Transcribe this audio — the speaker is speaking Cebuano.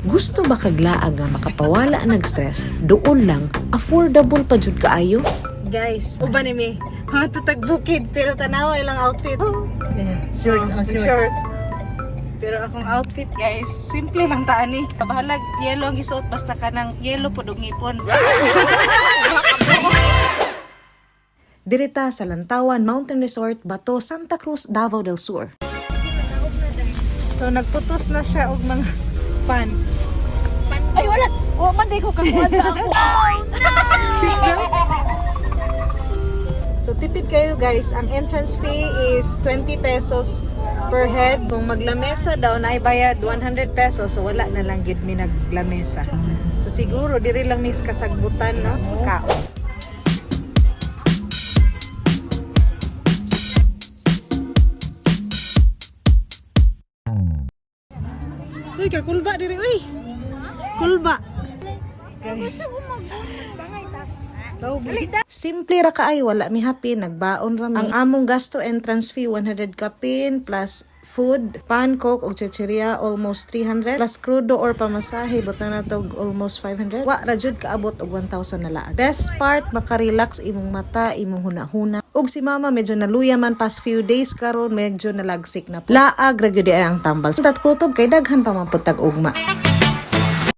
Gusto ba kag laag nga makapawala nag stress? Duol lang, affordable pa jud kaayo. Guys, uban ni mi. Mga tutag bukid pero tanawa ilang outfit. Shorts, Oh, oh, shorts. shorts. Pero akong outfit, guys, simple lang taan ni. Bahalag yellow ang gisuot basta kanang yellow pud og ngipon. Dirita sa Lantawan Mountain Resort, Bato, Santa Cruz, Davao del Sur. So nagputos na siya og mga pan. Ay, wala! Oh, man, di ko kakuha sa ako. So tipid kayo, guys, ang entrance fee is 20 pesos per head. Kung maglamesa daw na bayad 100 pesos, so wala na lang gid mi naglamesa. So siguro diri lang mis kasagbutan, no? Kaon. Uy, kakulba diri uy. Kulba. Guys. Simple ra kaayo, wala mi happy, nagbaon ra mi. Ang among gasto, entrance fee 100 kapin plus food, pan, coke ug chichirya almost 300 plus crudo or pamasahe butang nato og almost 500. Wa ra jud kaabot og 1,000 na laag. Best part, makarelax imong mata, imong hunahuna. Ug si mama medyo naluya man past few days, karon medyo nalagsik na po. Laag ra gyud ay ang tambal. Tat kutob kay daghan pa man pud tag ugma.